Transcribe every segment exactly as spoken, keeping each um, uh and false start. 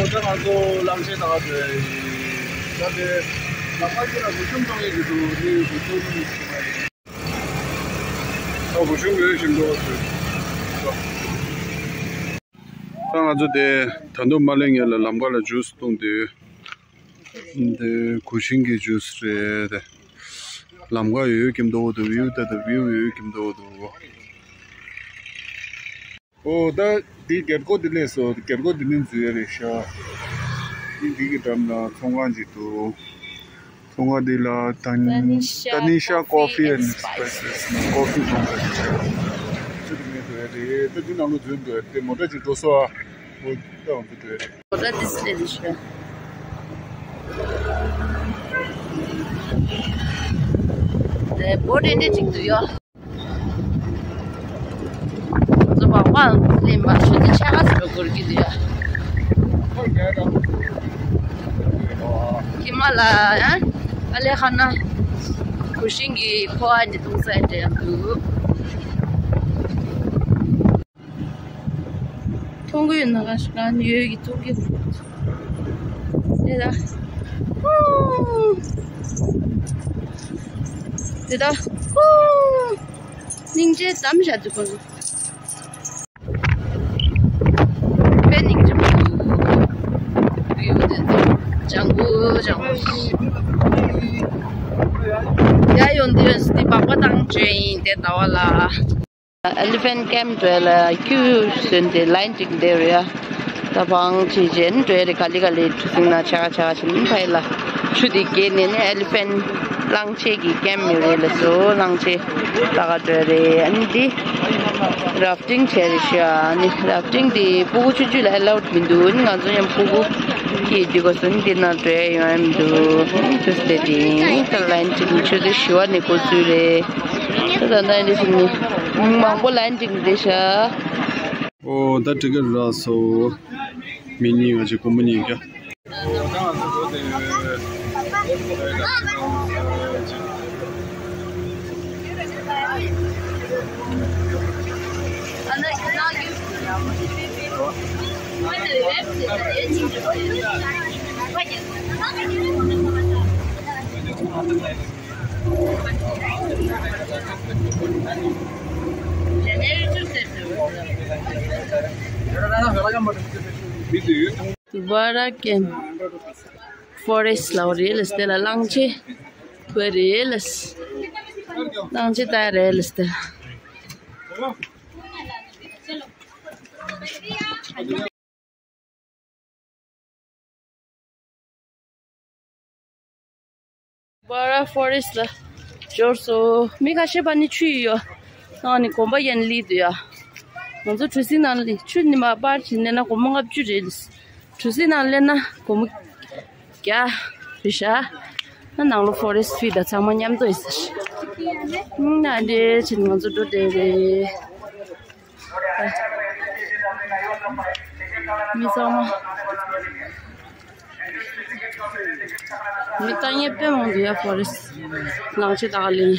ད་ང་ཚོ་གླང་ཆེན་ད་ག་ཚོད་ཡིན། ད་དེ་ལམ་ཁ་ཁྱེད་ལ་སྒོ་ཤུམ་གཏོང་ཡས་ཀྱི་འདུག་དེ་སྒོ་ཤུམ། ཨ་སྒོ་ཤུམ་ཡོད་བཞིན་འགྲོ་ཚུལ། ད་ང་ཚོ་དེ་ད་དུང་མ་སླེབས་སྔོན་ལ་ལམ་ཁ་ལ་ཇུས་བཏུང་དུས། འདི་གུ་ཤིང་གི་ཇུས་རེད། ལམ་ཁ་ཡོད་ཀྱིན་མདོག་འདུག་ཝིའུ་ད་ད་ཝིའུ་ཡོད་ཀྱིན་མདོག་འདུག་ཨོ་ད་འདི་སྒེར་སྒོ་འདི་ལས་སོ། སྒེར་སྒོ་འདི་ནས་འཛུལ་ཡ་རེད་ཤག་འདི་འདི་གི་འགྲམ་ལ་ཚོང་ཁང་ཅིག་འདུག་ཚོང་ཁང་འདི་ལ་Tanisha Tanisha Coffee Coffee and and Spices Coffee ཚོང་ཁང་ཅིག་ཡོད། ཅི་འདི་ནས་འགྲོ་ཡ་རེད། ད་འདི་ནང་ལོགས་འཛུལ་འགྲོ་ཡ་རེད། མོ་ཊ་ཅིག་འགྲོ་སོང་ཨ། ཨོ་ད་འོང་དུ་འགྲོ་ཡ་རེད། མོ་ཊ་འདི་སླེབས་རེད་ཤག་དེ་བོ་ཏྲེན་ཏྲེ་ཅིག་འདུག་ཡོ། ཚོ་བག་བག་ལེན་པ་ཆུ་ཚོད་ཕྱེད་ཀ་ཙམ་འགོར་གྱི་འདུག་ཡ། ཧི་མ་ལ་ཡ་ཨ་ལེ་ཁ་ན་གུ་ཤིང་གི་ཁོ་ཨ་ནི་འཐུང་ས་འདྲ་ཡང་འདུག་མཐོང་གི་ཡོད་ན་ག་ཞིག་ག་ནི་ཡོད་ཀྱི་མཐོང་གི་དེ་ད་ཧུ། དེ་ད་ཧུ། སྙིང་རྗེ་དམ་བཞག་འདུག་གོ། དཔེ་སྙིང་རྗེ་པོ་འདུག་ཡོད་དེ་ལྗང་གུ་ལྗང་གུ། ཡ་ཡོང་དུས་འདི་སྦག་སྦག་བཏང་བྱས་ཡིན་དེ་ཟླ་བ་ལ། Elephant Camp འགྲོ་ཡ་ལ་ཁྱུ་བཟོས་ཏེ་ལའིན་གཅིག་འདེབས་རེད་ཡ། ད་བང་ཆེ་ཆེན་འགྲོ་ཡ་རེད། ག་ལེ་ག་ལེ་གྲུ་གཟིངས་ནང་ཆ་ག་ཆ་ག་ཕྱིན་ཕ་ཡི་ལ་ཆུ་དེ་བརྒལ་ནས་ནས་Elephant གླང་ཆེན་གྱི་camp ཡོད་རེད་ལ་སོ། གླང་ཆེན་ད་ག་འགྲོ་ཡ་རེད། ཨ་ནི་འདི་rafting བྱས་རེད་ཤག་ཨ་ནི་rafting དེ་སྤུ་གུ་ཆུང་ཆུང་ལ་allowed མི་འདུག་ཨ་ནི་ང་ཚོ་ཡང་སྤུ་གུ་སྐྱེས་དུས་ག་སོ་ནི་འདི་ནང་འགྲོ་ཡ་ཡོང་ཡ་མི་འདུག་ཨ་ནི་ཆུ་སྟེ་དེ་ད་ལའིན་གཅིག་ནས་ཆུ་ཚོད་བཞི་པ་ནས་འགོ་བཙུགས་རེད། ད་ད་ལྟ་འདི་ཕྱིན་ནས་མང་པོ་ལའིན་གཅིག་འདི་ཤག་ཨོ་ད་ཊི་ཀེ་ཊི་རག་སོང་། མི་གཉིས་ང་ཅིག་ཀོ་མོ་གཉིས་ཀ Bara Camp Forest ལ་རེད་ལ་སྟེ་ལ་གླང་ཆེན་བོད་རེད་ལ། གླང་ཆེན་ད་རེད་ལ་སྟེ། Bara Forest ལ་འབྱོར་སོང་། མི་ཁ་ཤས་པ་ནི་ཆུ་ཡོད་ཡོད་ནང་ནས་གོམ་པ་ཡན་ལི་འདུག་ཡ། ང་ཚོ་གྲུ་གཟིངས་ནང་ལ་ཆུ་ནི་མ་པར་གྱི་ནས་ན་གོམ་པ་ལྔ་བཅུ་རེད། གྲུ་གཟིངས་ནང་སླེབས་ན་གོམ་པ་བརྒྱ་རེད་ཤག་ན་ནང་ལོ་forest fee དང་ཚང་མ་མཉམ་དུ་ཡིན་ཟེར། ན་འདྲེ་ཆེན་ང་ཚོ་འགྲོ་བསྡད་རེད། མི་ཚང་མ། མི་ལྟ་མཁན་དཔེ་མང་འདུག་ཡ། Forest གླང་ཆེན་ད་ག་ལེན།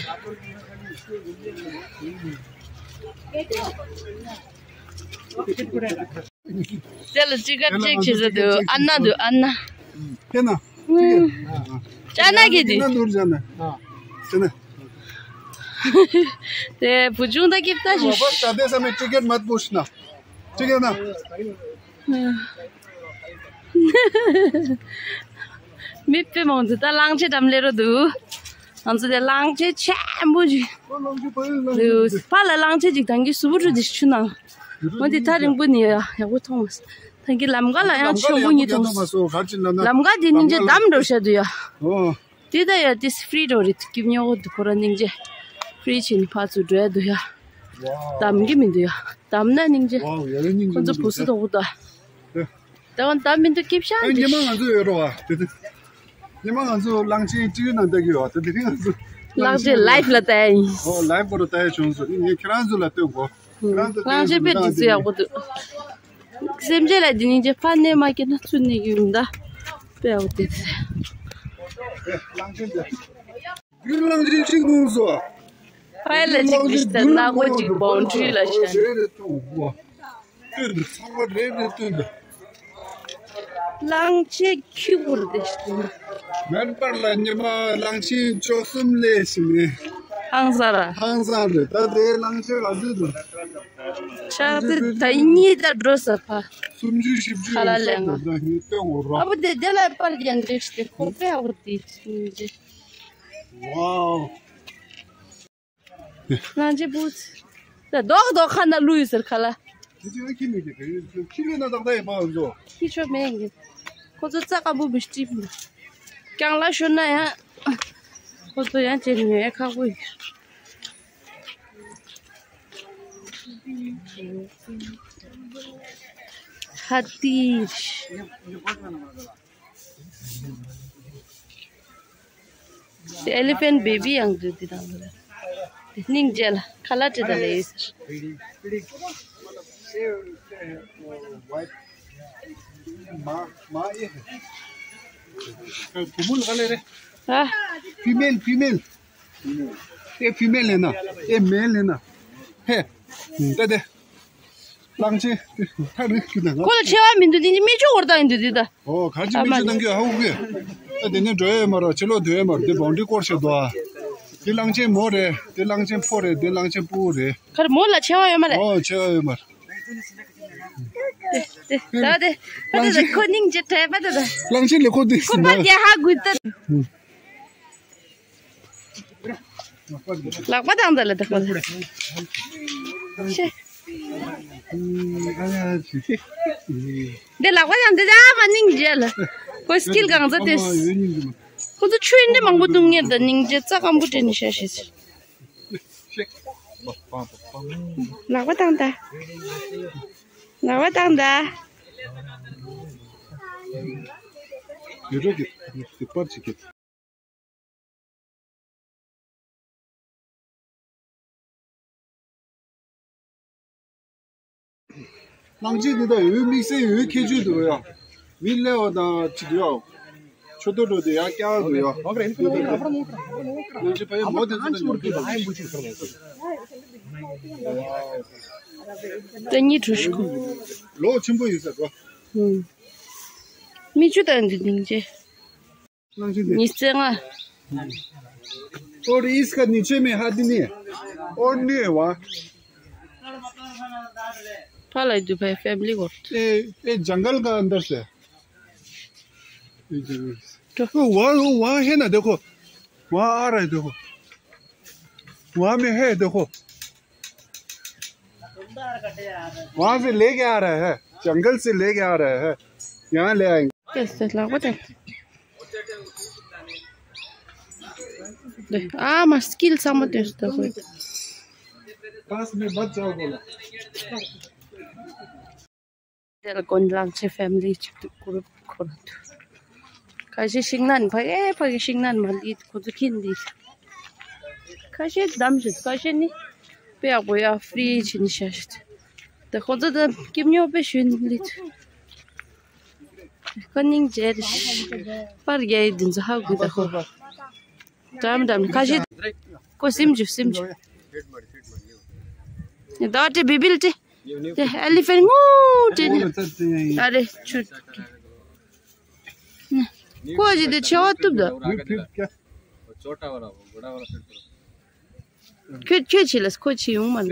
དེ་ལ་ཅི་ག་ཅིག་བྱེད་ས་འདུག་ཨ་ན་འདུག་ཨ་ན། དེ་ན། ཅ་ན་གི་དེ། དེ་ན་འདུག་ཅ་ན། དེ་ན། དེ་བུ་ཆུང་ད་སྐྱིད་ད་ཞིག་ད་དེ་ས་མེད་ཊི་ཀེ་ཊི་མ་བུ་ཤི་ན། ཊི་ཀེ་ཊི་ན། མི་དཔེ་མང་འདུག་ད་གླང་ཆེན་འགྲམ་སླེབས་རོ་འདུག་ང་ཚོ་དེ་གླང་ཆེན་ཆེན་པོ་ཅིག་འདུག་ཕ་ལ་གླང་ཆེན་ཅིག་དང་གི་སུ་བུ་ཕྲུག་དེ་ཆུ་ནང་། འོ་དེ་ཐག་རིང་པོ་ནས་ཡག་པོ་མཐོང་མ་སོང་། ད་གི་ལམ་ཁ་ལ་ཡང་ཆེན་པོ་གཉིས་མཐོང་སོང་། ལམ་ཁ་དེ་སྙིང་རྗེ་འདམ་འགྲོ་ཤ་འདུག་ཡ། དེ་ད་ཡ་དེ་ཧྥི་རི་འགྲོ་རེད། སྐྱིབས་ཉོ་གོ་འདུག་ཁོ་ར་སྙིང་རྗེ། ཧྥི་རི་བྱས་ནས་ཕར་ཚུར་འགྲོ་ཡ་འདུག་ཡ། འདམ་གི་མི་འདུག་ཡ། འདམ་ན་སྙིང་རྗེ། ཁོ་ཚོ་བུ་སུ་དོག་པོ་ད། ད་འོ་འདམ་མི་འདུག་སྐྱིབས་ཤ་འདུག་ཉི་མ་ང་ཚོ་ཡོད་རོ་བ། དེ་དེ། ཉི་མ་ང་ཚོ་གླང་ཆེན་ཊི་ཝི་ནང་ལྟ་གི་ཡོད་བ། དེ་དེ་རིང་ང་ཚོ་གླང་ཆེན་ལའིབ་ལ་ལྟ་ཡ་ཡིན། ཨོ་ལའིབ་པོ་རུ་ལྟ་ཡ་བྱུང་སོང་། ངས་ཁྱེད་རང་ཚོ་ལ་སྟོན་གོ་ཁྱེད་རང་ཚོ་གླང་ཆེན་དཔེ་འདི་ཚོ་ཡག་པོ་འདུག་སེམས་ཅན་ལ་འདི་ནི་ཅེ་ཕ་ནས་མ་སྐྱེས་ན་ཚུར་གནས་ཀྱི་ཡོང་ད། དཔེ་ཡག་པོ་འདུག་ཡུལ་གླང་ཆེན་ཞིག་ལྷུང་སོང་། ཕ་ཡ་ལ་ཅིག་ལིས་ཏ་སྣ་སྒོ་ཅིག་བོན་ཌི་རི་ལ་བཞག་སྟོན་འདུག་ཚང་མ་རེ་རེ་སྟོན་འདུག་གླང་ཆེན་ཁྱི་གུར་དེ་ཞིག་ཡིན། མེར་པར་ལ་ཉི་མ་གླང་ཆེན་བཅུ་གསུམ་ལས་ཞིག་ནས། ཧང་སང་ར། ཧང་སང་རེད། ད་དེ་གླང་ཆེན་ག་ཚོད་འདུག་ཤག་དེ་ད་གཉིས་ད་འགྲོ་ས་ཕ། སུམ་ཅུ་བཞི་བཅུ་ཁ་ལ་ལེན་ང་། ད་ངས་སྟོན་འོ་ར། ཨ་བུ་དེ་དེ་ལ་པར་རྒྱན་འདྲེས་ཏེ་ཁོ་པས་འོར་དེ་ཅི་ནི་ཅི། ཝའོ། གླང་ཆེན་བུ། ད་རྡོག་རྡོག་ཁ་ན་ལུས་ཟེར་ཁ་ལ། དེ་ཅི་ཁྱི་མི་གི་དེ་ཁྱི་ལུས་ན་ཏག་ཏག་ཡིན་པ་འོ་ཚོ། ཁྱི་ཆོ་མེད་གི། ཁོ་ཚོ་རྩ་སྐམ་པོ་མི་སྤྲིམ་ལ། རྐྱང་ལ་ཤོར་ན་ཡང་། ཁོ་ཚོ་ཡང་ཅེར་ཉོ་ཡ་ཁག་པོ་ཡོད། ཧ་ཏི། དེ་ཨེ་ལི་ཕེན་བེ་བི་ཡང་འདུག་དེ་དང་དེ་སྙིང་རྗེ་ལ་ཁ་ལག་དེ་དང་ལས་ཡོད་ཟེར། ཧ། ཕི་མེལ་ཕི་མེལ། ཨེ་ཕི་མེལ་ལེ་ན། ཨེ་མེལ་ལེ་ན། ཧེ། ད་དེ། གླང་ཆེན། ཐག་རིང་གི་ན། ཁོ་ལ་ཆེ་བ་མི་འདུག་དེ་མི་ཆུ་འོར་བཏང་ཡིན་འདུག་དེ་ད། ཨོ་ག་ཅི་མི་ཆུ་བཏང་གི་ཧ་གོ་གི། ད་དེ་ནས་འགྲོ་ཡོད་མ་རེད། ཕྱི་ལོགས་སྡོད་ཡོད་མ་རེད། དེ་བང་ཌི་སྐོར་བྱེད་དོ། དེ་གླང་ཆེན་མོ་རེད། དེ་གླང་ཆེན་ཕོ་རེད། དེ་གླང་ཆེན་ཕྲུ་གུ་རེད། ཁར་མོ་ལ་ཆེ་བ་ཡོད་མ་རེད། ཨོ་ཆེ་བ་ཡོད་མ་རེད། དེ་དེ་ད་དེ་ད་དེ་ཁོ་སྙིང་རྗེ་དྲན་པ་དེ་ད། གླང་ཆེན་ལས་ཁོ་དེ་ཁོ་པ་རྒྱ་ཧ་གུ་ད། ལག་པ་བཏང་ད་ལ་དེ་ཁོ། ཤེ། འདི་ལག་པ་བཏང་འདི་ད་མ་སྙིང་རྗེ་ལ། ཁོ་སྐྱིལ་གང་ཚ་དེ། ཁོ་ཚོ་ཆུ་འདི་མང་པོ་བཏུང་ངེར་ད་སྙིང་རྗེ་རྩ་སྐམ་པོ་སྤྲད་ནས་བཞག་ཤེས། ལག་པ་བཏང་ད། ལག་པ་བཏང་ད། ཡོད་རེད་ཀྱི་པར་ཅིག་གི། གླང་ཆེན་འདི་དག་འོད་དམིགས་བསལ་འོད་ཁྱད་ཆོས་འདུག་ཡ། མི་སླེབས་པ་དང་ཅིག་ཡ། མཆུ་ཏོ་འགྲོ་དུས་ཡ་སྐྱ་བ་འདུག་ཡ། གླང་ཆེན་ཕ་ཡུལ་མོ་དེ་ཚོ་དང་མཉམ་དུ། ད་གཉིས་གྲོ་ཞིག་ལོ་ཆེན་པོ་ཡིན་ས་འགྲོ། ཧུམ། མི་ཆུ་དང་འདི་སྙིང་རྗེ། གླང་ཆེན་འདི། ཉི་ཚེ་ལྔ། और इसका नीचे में हाथी नहीं है। और नहीं है वहाँ। ཕ་ལ་འདུག་ཕ་ཕེ་མི་ལི་གོ། ये, ये जंगल का अंदर से है। ये जंगल से। तो वहाँ, वहाँ है ना, देखो। वहाँ आ रहा है, देखो। वहाँ में है, देखो। वहाँ से लेके आ रहा है, जंगल से लेके आ रहा है, यहाँ ले आएंगे। त्यस्तै लाग्यो त। आ, म स्किल सम्म त्यस्तो हो। पास में मत जाओ बोला। དེ་ལ་ཀུན་གླང་ཆེན་ཕེ་མི་ལི་གཅིག་ཏུ་གུ་རུབ་ཁོ་རང་འདུག་ཁ་ཤས་ཤིང་ནགས་ཕ་གི་ཕ་གི་ཤིང་ནགས་མ་འདི་ཁོ་ཚོ་ཁྱིམ་འདི། ཁ་ཤས་བདམས་ཤིག་ཁ་ཤས་ནི་དཔེ་ཡག་པོ་ཡ་ཧྥི་རི་བྱས་ནས་བཞག་ཤིག་དེ་ཁོ་ཚོ་དང་སྐྱིབས་ཉོ་དཔེ་ཞུས་ནས་ལི་ཚུ། ཁོ་སྙིང་རྗེ་རེད། པར་རྒྱག་ཡི་འདི་ཚོ་ཧ་གོ་ད་ཁོ། འགྲམ་འགྲམ་ཁ་ཤས། ཁོ་སིམ་འཇུ་སིམ་འཇུ། ད་ཏྲེ་བི་བིལ་ཏྲེ། དེ་ཨེ་ལི་ཕེན་ངུ་ཏྲེ་ནི། ཨ་རེ་ཆུ། ཁོ་ཅི་དེ་ཆེ་བ་ཐུབ་ད། ཁྱོད་ཁྱོད་ཆི་ལས་ཁོ་ཆི་ཡོང་མ་ལས།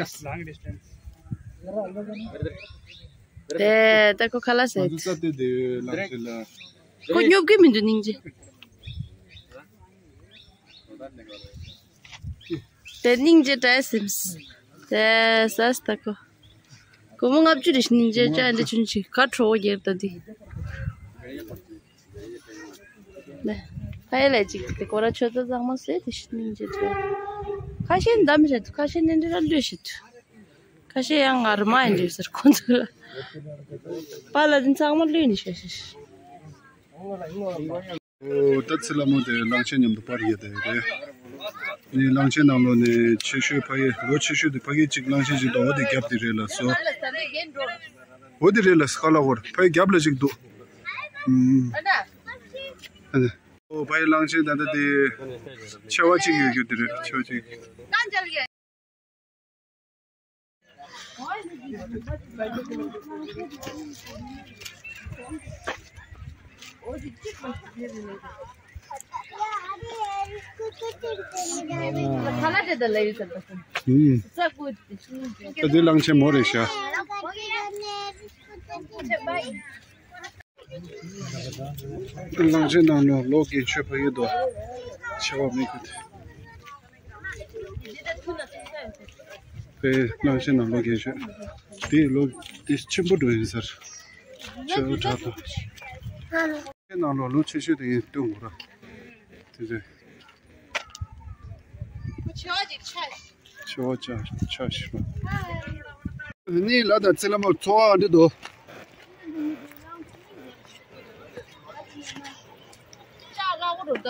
དེ་ད་ཁོ་ཁ་ལ་ཟེར། ཁོ་སྙོབ་གི་མི་འདུག་སྙིང་རྗེ། དེ་སྙིང་རྗེ་དྲག་སེམས། དེ་ཟས་ད་ཁོ། སྒོར་མོ་ལྔ་བཅུ་རེ་སྙིང་རྗེ་ཅག་འདི་ཆུན་ཆི་ག་ཁྲོ་བོ་རྒྱལ་ད་འདི། ནས། ཕ་ཡེ་ལ་ཅིག་དེ་ཁོ་ར་ཆོས་ཚོ་གཙང་མ་ཟེར་དེ་སྙིང་རྗེ་དྲག་ཁ་ཤས་འདམ་བྱེད་དུ་ཁ་ཤས་ནས་འདི་ར་ལུས་བྱེད་དུ། ཁ་ཤས་ཡང་ང་རུ་མ་ཡིན་འདྲི་ཟེར་ཁོ་ཚོ་ལ། པ་ལ་འདི་ཚང་མ་ལུས་ནས་བྱེད་ཤེས། ཨོ་ད་ཚེ་ལ་མོ་དེ་གླང་ཆེན་མཉམ་དུ་པར་རྒྱག་དེ་རེད། ནི་གླང་ཆེན་ནང་ལོ་ནས་ཆེ་ཤོས་ཕ་གི་ལོ་ཆེ་ཤོས་དེ་ཕ་གི་གཅིག་གླང་ཆེན་གཅིག་དང་འོ་དེ་རྒྱབ་དེ་རེད་ལ་སོ། འོ་དེ་རེད་ལ་སྐ་ལ་ཧོར་ཕ་གི་རྒྱབ་ལ་གཅིག་འདུག་ཨུམ། ཨོ་ཕ་གི་གླང་ཆེན་ད་ལྟ་དེ་ཆེ་བ་གཅིག་ཡོད་རྒྱུ་དེ་རེད་ཆེ་བ་གཅིག་ཨུམ། ད་འདི་གླང་ཆེན་མོ་རེད་ཤག་གླང་ཆེན་ནང་ལོགས་ལོག་རྒྱན་ཆོས་ཕ་ཡུལ་དུ་ཆེ་བ་མི་དགོས་ཏེ། གླང་ཆེན་ནང་ལོགས་རྒྱན་ཆོས་དེ་ལོ་དེ་ཆེན་པོ་འགྲོ་ཡིན་ཟེར། ཆེ་བོ་དྲག་ཏུ། ནང་ལོགས་ལོ་ཆེ་ཤོས་དེ་ཡིན་སྟོན་དགོས་ར། དེ་རེད། ཆེ་བ་ཅིག་ཆགས། ཆེ་བ་ཆགས་ཆགས་ཤིག་ར། ནི་ལ་དང་ཚེ་ལ་མོར་འཚོ་བ་འདི་དོ། ད་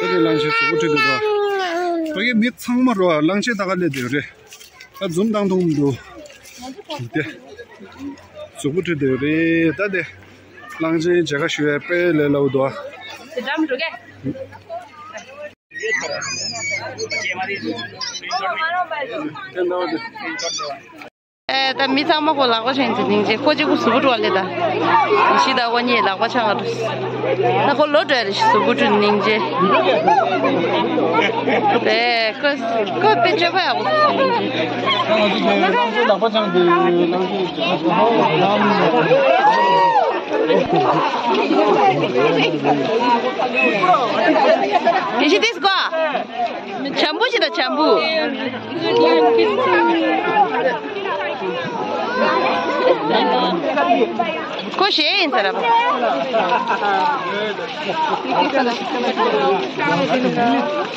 ནི་གླང་ཆེན་གཟུགས་པོ་ཁྲིད་འདུག་ག་ཕ་གི་མི་ཚང་མ་རོ་གླང་ཆེན་ད་ག་སླེབས་བསྡད་ཡོད་རེད། ད་འཛུམ་མདངས་མཐོང་མི་འདུག་དེ་གཟུགས་པོ་ཁྲིད་བསྡད་ཡོད་རེད། ད་དེ་གླང་ཆེན་མཇལ་ཁ་ཞུ་ཡ་དཔེ་ལས་སླ་བོ་འདུག་དེ་འགྲམ་འགྲོ་གས། དེ་འདྲ་བ་དེ། ཨེ། ད་མི་ཚང་མ་ཁོ་ལག་པ་འཆང་དུ་སྙིང་རྗེ། ཁོ་གཅིག་པུ་གཟུགས་པོ་བྲོ་བ་ལས་ད། ཡེ་ཤེས་ད་ཁོ་གཉིས་ལག་པ་འཆང་ག་འགྲོ། ད་ཁོ་ལོ་བྲོ་བ་རེད། གཟུགས་པོ་བྲོ་སྙིང་རྗེ། ཨེ། ཁོ་ཁོ་དཔེ་སྤྱོད་པ་ཡག་པོ། ང་ཚོ་ལག་པ་འཆང་དུས་ལག་པ་འཆང་དུས། ཡེ་ཤེས་དེ་སྐོ། བྱམས་པོ་ཞིག་དང་བྱམས་པོ། ཁོ་ཞེ་ཡིན་ས་ར།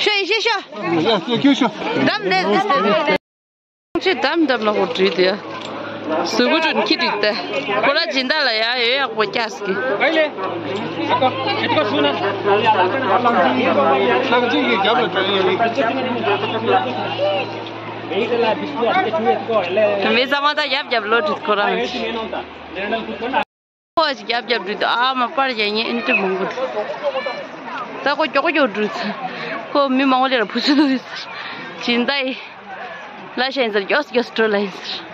ཤོ་ཡི་ཤེ་ཤོ། ཡ་ཁྱོད་ཤོ། འདམ་ནས་འདི་ལྟ་བུ། ཆེ་འདམ་འདམ་ལ་ཧོ་བྲིས་ཏེ། གཟུགས་པོ་བྲོ་ཁྱི་བྲིས་ཏེ། ཁོ་ར་སྦྱིན་བདག་ལ་ཡ་ཡོད་ཡག་པོ་སྐྱག་ཟིག་གླང་ཆེན་གྱི་རྒྱབ་ལ་འགྲོ་ཡོད་རེད། མི་ཚང་མ་ད་རྒྱབ་རྒྱབ་ལོ་དྲིས་ཁོ་རང་། ཁོ་ཅིག་རྒྱབ་རྒྱབ་འགྲོ་དུས་ཨ་མ་པར་རྒྱག་ཉེན་ཨིན་ཏི་མང་པོ་འདུག་ད་ཁོ་མགྱོགས་མགྱོགས་འགྲོ་ཚར། ཁོ་མི་མང་པོ་ལས་ར་བུ་སུ་འདུག་སྦྱིན་བདག་ལ་ཤན་ཟེར་མགྱོགས་མགྱོགས་འགྲོ་ལ་ཡིན་ཟེར།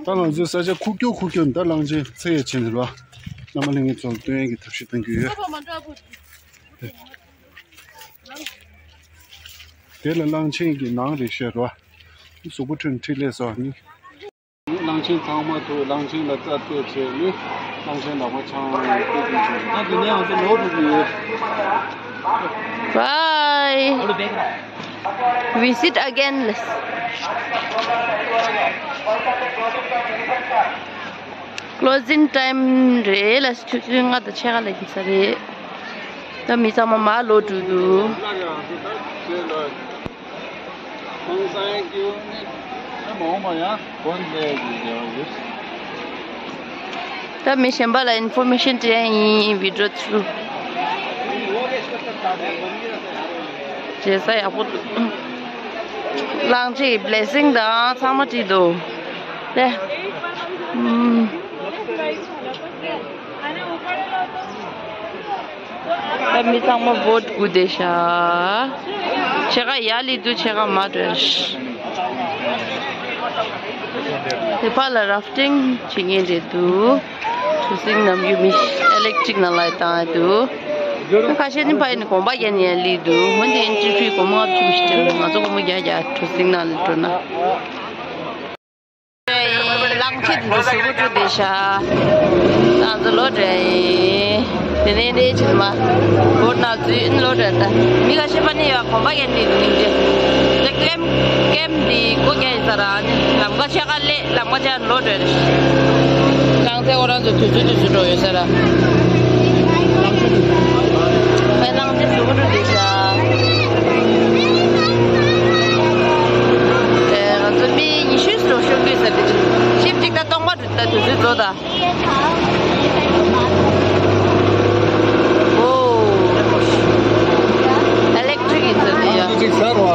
ད་ང་ཚོའི་ས་ཆ་ཁུག་ཀྱོག་ཁུག་ཀྱོག་འདི་གླང་ཆེན་འཚོལ་ཡས་བྱས་ནས་རོ། བླ་མ་ལྷ་ངའི་ཚོགས་སྟོན་ཡས་ཀྱི་ཐབས་ཤེས་གཏང་གི་ཡོད། དེ་ལ་གླང་ཆེན་གྱི་ནང་རེད་ཤག་རོ། གཟུགས་པོ་ཁྲོད་འཕྲིན་ལས་སོགས་ནི། གླང་ཆེན་ཚང་མ་ཐུག་གླང་ཆེན་ལ་རྩ་གཏད་བྱས་ནི། གླང་ཆེན་ལག་པ་འཆང་སྟེ་དེ་བྱས། ད་དེ་ནས་ང་ཚོ་ལོག་འགྲོ་གི་ཡོད། Bye. Visit again. Closing time རེད་ལ། ཆུ་ཚོད་ལྔ་དང་ཕྱེད་ཀ་ལ་ཡིན་ས་རེད། ད་མི་ཚང་མ་མར་ལོག་འགྲོ་འདུག་ད་མི་གཞན་པ་ལ་ཨིན་ཕོར་མེ་ཤན་སྤྲད་ཡ་ཡིན། བི་ཌི་ཡོ་ཐུ་རུ། བྱེད་ས་ཡག་པོ་འདུག་གླང་ཆེན་གྱི་བི་ལེ་སིང་དང་ཚང་མ་བྲིས་འདུག་དེ། ཨུམ། ད་མི་ཚང་མ་བོ་ཊི་སྒུག་བསྡད་ཤག་ཕྱེད་ཀ་ཡར་སླེབས་འདུག་ཕྱེད་ཀ་མར་འགྲོ་ཡ་རེད། དེ་ཕར་ལ་ར་ཕ་ཊིང་བྱེད་མཁན་རེད་འདུག་གྲུ་གཟིངས་ནམ་རྒྱུན་མི་ཨི་ལེག་ཊི་རིག་ནང་ལ་བཏང་ཡ་འདུག་ཁ་ཤས་ནི་ཕ་ཡི་ནི་གོམ་པ་རྒྱག་ནས་ཡར་སླེབས་འདུག་འོན་ཏེ་ཨེན་ཊི་ཕི་སྒོར་མོ་ལྔ་བཅུ་ཞིག་སྤྲད་འདུག་ང་ཚོ་སྒོར་མོ་བརྒྱ་བརྒྱ་གྲུ་གཟིངས་ནང་ལ་འགྲོ་ན། གླང་ཆེན་འདི་གཟུགས་པོ་བཀྲུས་བསྡད་ཤག་ང་ཚོ་ལོག་འགྲོ་ཡིན། དེ་ནས་འདྲེ་ཆེན་མ་བོར་ན་འཛུལ་ལོག་འགྲོ་ད། མི་ཁ་ཤས་པ་ནི་ཡ་གོམ་པ་ཡན་ནི་འདུག་ནིང་རྗེ། ལེ་ཀེམ་ཀེམ་འདི་སྒོ་རྒྱག་ཡིན་ས་ར་ནི་ལམ་ཁ་ཕྱེད་ཀ་ལེ་ལམ་ཁ་ཕྱེད་ཀ་ལོག་འགྲོ་རེད། གང་ཚེ་ཁོ་རང་ཚོ་དུས་ཚོད་དུས་ཚོད་འགྲོ་ཡོད་ས་ར། ཨེ་གླང་ཆེན་གཟུགས་པོ་བཀྲུས་བསྡད་ཤག་ཨེ་ང་ཚོ་མི་ཉི་ཤུ་ཙམ་ཤོག་གུ་ས་དེ་ཤིབ་ཅིག་ད་སྟོང་པ་འགྲོ་ད་དུས་ཚོད་རྫོགས་ད། ཨོ། ཨི་ལེག་ཊི་རིག་ཡིན་ས་དེ་ཡ། ཅིག་ཟ་རོ།